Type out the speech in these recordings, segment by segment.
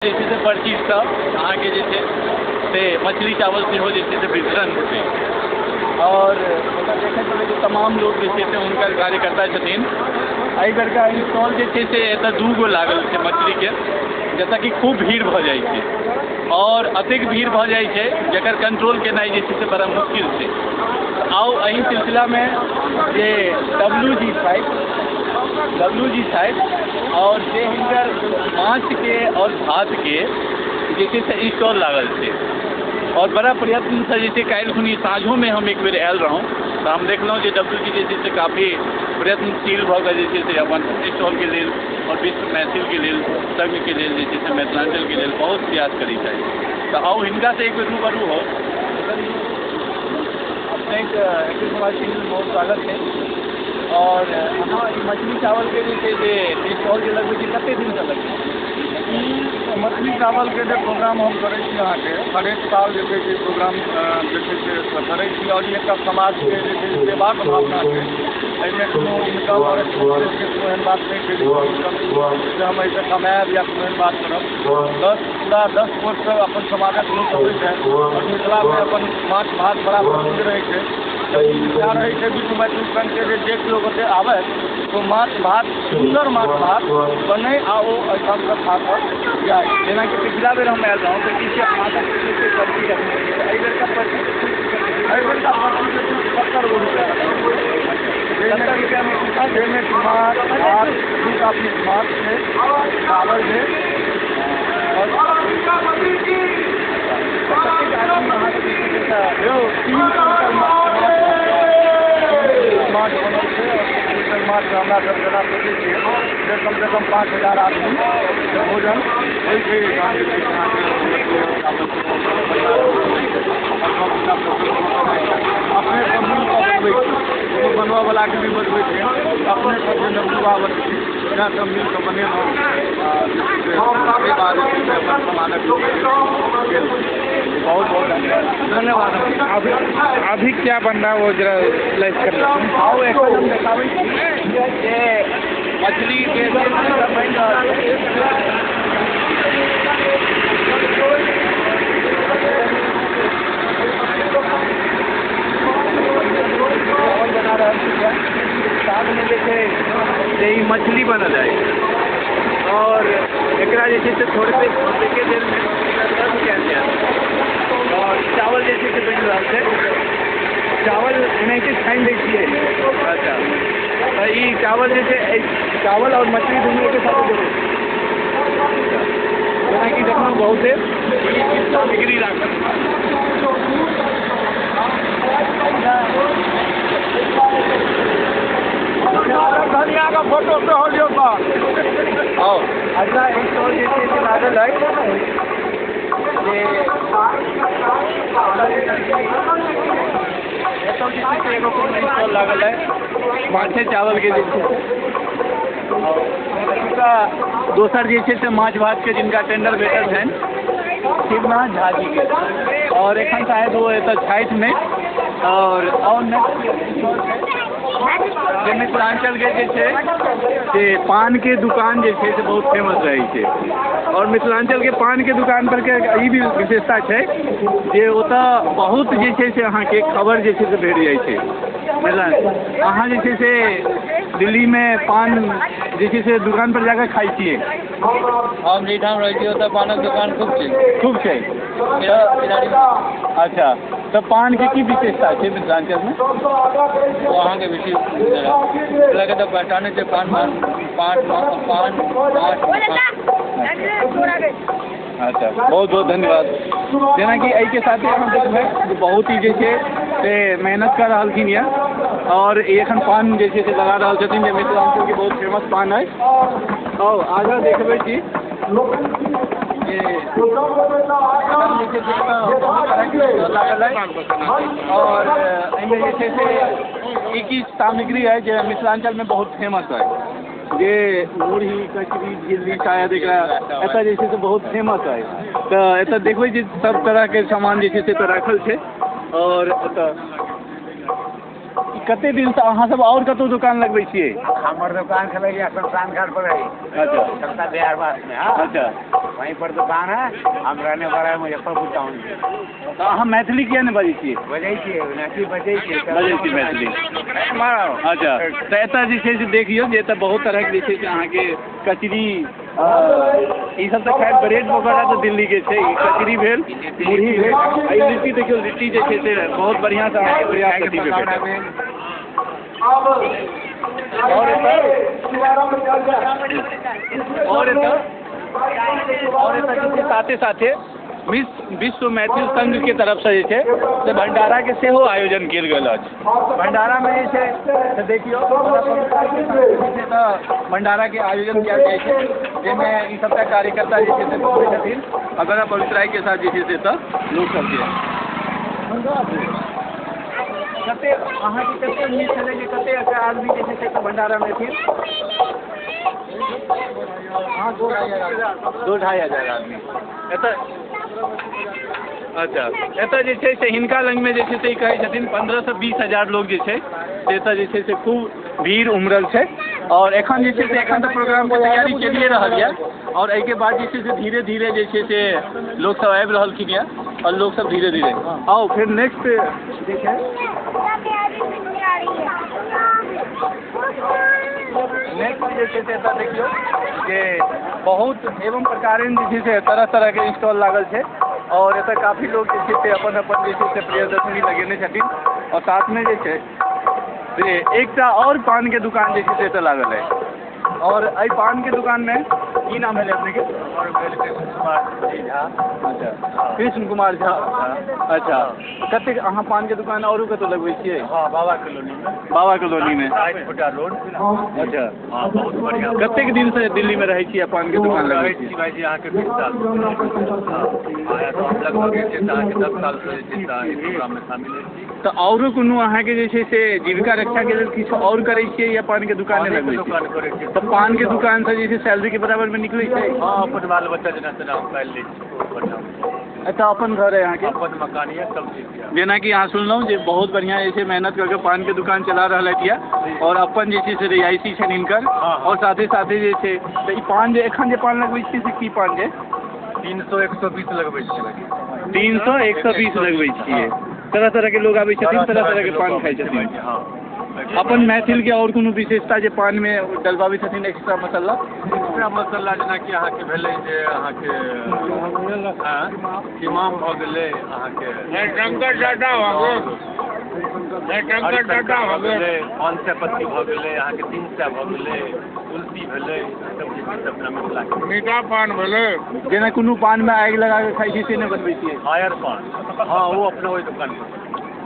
जे छै से पर्चीसँ अहाँके जे छै से मछली चावल सेहो जे छै से वितरण हेतै। आओर ओतऽ देखैत हेबै जे तमाम लोक जे छै से हुनकर कार्यकर्ता छथिन। एहि बेरका स्टॉल जे छै से एतऽ 2 गो लागल छै मछलीके, जतऽ कि खूब भीड़ भऽ जाइ छै आओर एतेक भीड़ भऽ जाइ छै जकर कंट्रोल केनाइ जे छै से बड़ा मुश्किल छै। आउ एहि सिलसिलामे जे डब्लू जी साहब आओर जे हिनकर माछके आओर भातके जे छै से स्टॉल लागल छै आओर बड़ा प्रयत्नसँ जे छै काल्हि खुनी साँझोमे हम एक बेर आयल रहौँ तऽ हम देखलहुँ जे डब्लू जी जे छै से काफी प्रयत्नशील भऽ कऽ जे छै से अपन स्टॉलके लेल आओर विश्व मैथिलके लेल संघके लेल जे छै से मिथिलाञ्चलके लेल बहुत प्रयास करै छथि। तऽ आउ हिनकासँ एक बेर रूबरू हो। अपनेके अखिल कुमार सिंह बहुत स्वागत छै। और अहाँ ई मछली चावलके जे छै से स्टॉल जे लगबै छी कतेक दिनसँ लगबै छी? मछली चावलके जे प्रोग्राम हम करै छी अहाँके हरेक साल जे छै से प्रोग्राम जे छै से करै छी और ई एकटा समाजके जे छै सेवाक भावना छै। एहिमे कोनो इनकम और कोनो एहन बात नहि छै जे हम एहिसँ कमायब या कोनो एहन बात करब। 10 गोटसँ अपन समाजक लोक अबै छथि और मिथिलामे अपन माछ भात बड़ा प्रसिद्ध रहै छै। इच्छा रहै छै विश्व मैथिल संघके जे केओ गोटे आबथि तो माछ भात सुन्दर माछ भात बनै आ ओ एहिठामसँ खा कऽ जाय। जेनाकि पिछला बेर हम आयल रहौँ तऽ किछु माछक पर्ची रखने रहियै, एहि बेरका पर्ची एहि बेरका पर्ची जे छै 70 गो रुपैआ रखने, 70 रुपैआमे जाहिमे माछ भात 2 पीस माछ छै, चावल छै। और 3 क्विंटल माछ बनल छै और 3 क्विंटल माछ हमरा सब जेना सोचै छियै जे कमसँ कम 5000 आदमीके भोजन होइ छै। एहिठाम जे छै अहाँके अपने सब मिलकऽ बनबै छी, कोनो बनबऽवलाके नहि बजबै छियै, अपने सब जे नवयुवा वर्ग छी सएह सब मिलकऽ बनेलहुँ। ताहि बाद जे छै से अपन समाजक लोक गेल। बहुत बहुत धन्यवाद। धन्यवाद। अभी क्या बन रहा है वो जरा लाइव कर लेते हैं। आउ एखन हम देखाबै छी जे मछली के बनि रहल छै। चावल बना रहल छी, साथमे जे छै से ई मछली बनल है और एकरा जे छै से थोड़े देरमे सर्व कयल जायत। और चावल जे छै से बनि रहल छै। चावल एनाहिते छानि दै छियै। अच्छा, तऽ ई चावल जे छै चावल और मछली दुनू एके साथे देबै। जेनाकि देखलहुँ बहुते सामग्री राखल। धनियाके फोटो सेहो लियौ सर। आउ अच्छा स्टॉल जे छै से लागल है जे एतऽ जे छै से एगो कोनो स्टॉल लागल है माछे चावलके जे छै। दोसर जे छै से माछ भातके जिनका टेंडर भेटल छनि शिवनाथ झा जीके, और एखन शायद ओ एतऽ छथि नहि। और जे मिथिलाञ्चलके जे छै से पानके दुकान जे छै से बहुत फेमस रहै छै। और मिथिलाञ्चलके पानके दुकान परके ई भी विशेषता छै जे ओतऽ बहुत जे छै से अहाँके खबर जे छै से भेट जाइ छै। बुझलियै, अहाँ जे छै से दिल्लीमे पान जे छै से दुकान पर जाकऽ खाइ छियै? हम जाहिठाम रहै छी ओतऽ पानक दुकान खूब छै। खूब छै। अच्छा, तऽ पानके की विशेषता छै मिथिलाञ्चलमे? ओ अहाँके बेसी मिथिलाके तऽ पहचाने छै पान पान पान पान माछ। अच्छा, बहुत बहुत धन्यवाद। जेनाकि एहिके साथे अहाँ देखबै जे बहुत ही जे छै से मेहनत कऽ रहलखिन यऽ और एखन पान जे छै से लगा रहल छथिन जे मिथिलाञ्चलके बहुत फेमस पान अछि। आओर आगाँ देखबै छी जे लागल है और एहिमे जे छै से ई किछु सामग्री है जे मिथिलाञ्चलमे बहुत फेमस है, जे मुरही कचरी झिल्ली शायद एकरा एतऽ जे छै से बहुत फेमस है। तऽ एतऽ देखबै जे सब तरहके सामान जे छै से एतऽ राखल छै। और एतऽ कते दिनसँ अहाँ सब और कतौ दुकान लगबै छियै? हमर दुकान छलै शमशान घाट पर है। अच्छा, सत्ता बिहार बास में। अच्छा, वहीं पर दुकान है। हम रहने वाला है मुजफ्फरपुर टाउन के। तऽ अहाँ मैथिली किया नहि बजै छियै? बजै छियै, मैथिली बजै छियै। बजै छी मैथिली। अच्छा, तऽ एतऽ जे छै से देखियौ जे एतऽ बहुत तरहके जे छै से अहाँके कचरी ई सब तऽ खैर ब्रेड पकौड़ा तऽ दिल्ली के छै, ई कचरी भेल, मुरही भेल, आ ई लिट्टी देखियौ, लिट्टी जे छै से बहुत बढ़िआँसँ अहाँके प्रयागपतिमे भेटत। और एतऽ जे छै साथे साथे विश्व मैथिल संघ के तरफ से जे छै से भंडारा के सेहो आयोजन कयल गेल अछि। भंडारा में जे छै से देखियौ तऽ भंडारा के आयोजन कयल जाइ छै, जाहिमे ई सबटा कार्यकर्ता जे छै से पहुँचै छथिन आ बड़ा पवित्राई के साथ जे छै से एतऽ लोक सबके कते अहाँके कते उम्मीद छलै जे कते आदमी जे छै से भंडारा मे एथिन? 2-2.5 हजार आदमी एतऽ। अच्छा, एतऽ जे छै से हिनका लगमे जे छै से ई कहै छथिन 15 से 20 हजार लोग जे छै से एतऽ जे छै से खूब भीड़ उमड़ल छै। और एखन जे छै से एखन तऽ प्रोग्रामके तैयारी चलिए रहल यऽ और एहिके बाद जे छै से धीरे धीरे जे छै से लोकसब आबि रहलखिन यऽ और लोकसब धीरे धीरे आउ। फेर नेक्स्ट जे छै नेक्स्ट जे छै से एतऽ देखियौ जे बहुत एवं प्रकारेण जे छै से तरह तरहके स्टॉल लागल छै और एतऽ काफी लोग जे छै से अपन अपन जे छै से प्रियदर्शनी लगेने छथिन। और साथमे जे छै से एकटा और पानके दुकान जे छै से एतऽ लागल है। और एहि पानके दुकानमे की नाम भेलै अपनेके? कृष्ण कुमार झा। अच्छा, कृष्ण कुमार झा। अच्छा, कतेक अहाँ पानके दुकान औरो कतहु लगबै छियै? हाँ, बाबा कॉलोनीमे। बाबा कॉलोनीमे, 8 फुटा रोड। अच्छा, हाँ, बहुत बढ़िआँ। कतेक दिनसँ दिल्लीमे रहै छी आ पानके दुकान लगबै छी? भाईजी अहाँके 20 साल। हाँ, लगभग जे छै अहाँके 10 साल से जे छै से प्रोग्राममे शामिल होइ छी। तऽ औरो कोनो अहाँके जे छै से जीविका रक्षाके लेल किछु आओर करै छियै या पानके दुकाने लगबै छियै? तऽ पानके दुकानसँ जे छै सैलरीके बराबरमे निकलै छै? हाँ, अपन बाल बच्चा जेना तेना हम पालि लै छी। बढ़िआँ। अच्छा, अपन घर है अहाँके? अपन मकान यऽ, सब चीज यऽ। जेनाकि अहाँ सुनलहुँ जे बहुत बढ़िआँ जे छै मेहनत कऽ के पानके दुकान चला रहलथि यऽ और अपन जे छै से रिहायशी छनि हिनकर। और साथे साथे जे छै तऽ ई पान जे एखन जे पान लगबै छियै से की पान छै? 300 120 लगबै छियै। 300 120 लगबै छियै। तरह तरह के लोग आबै छथिन, तरह तरह के पान खाइ छथिन। हाँ। अपन मैथिल के और कोनो विशेषता जे पान में डलबाबै छथिन एक्स्ट्रा मसाला? एक्स्ट्रा मसाला जेनाकि अहाँके भेलै जे अहाँके इमाम भऽ गेलै, अहाँके भऽ गेलै, 500 पत्ती भऽ गेलै, अहाँके 300 भऽ गेलै, तुलसी भेलै, सब जे छै से अपना मिथिलाके मीठा पान भेलै। जेना कोनो पानमे आगि लगा कऽ खाइ छी से नहि बनबै छियै? हायर पान, हाँ, ओ अपना ओहि दुकान पर।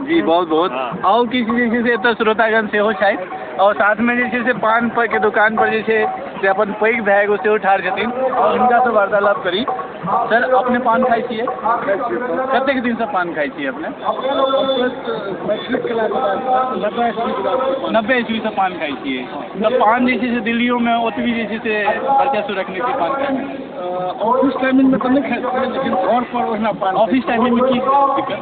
जी, बहुत बहुत। आओर किछु जे छै से एतऽ श्रोतागण सेहो छथि और साथमे जे छै से पान पर के दुकान पर जे छै से अपन पैघ भाय एगो सेहो ठाढ़ छथिन और हिनकासँ वार्तालाप करी। सर, अपने पान खाइ छियै? कतेक दिनसँ पान खाइ छियै अपने? 90 ईस्वीसँ पान खाइ छियै। तऽ पान जे छै से दिल्लियोमे ओतबी जे छै से वर्चस्व रखने छै पान खाइमे? ऑफिस टाइमिंगमे तऽ नहि खाइ छियै, लेकिन घर पर ओहिना पान। ऑफिस टाइमिंगमे की दिक्कत?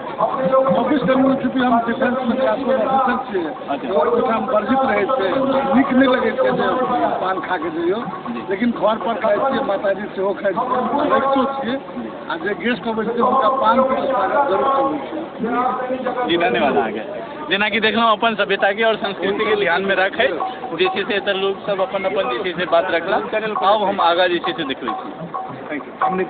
ऑफिस टाइमिंगमे चूँकि हम डिफेंसमे ट्रांसफर ऑफिसर छियै, ओहिठाम वर्जित रहै छै, नीक नहि लगै छै जे पान खा के जइयौ, लेकिन घर पर खाइ छियै, माताजी सेहो खाइ छियै, रखितो छियै, आ जे गेस्ट अबै छै हुनका पानके स्वागत जरूर करै छियै। जी, धन्यवाद अहाँके। जेनाकि देखलहुँ अपन सभ्यताके और संस्कृतिके ध्यानमे रखैत जे छै से एतऽ लोकसब अपन अपन जे छै से बात रखला। आब हम आगाँ जे छै से देखबै छी। Thank you. हम नहि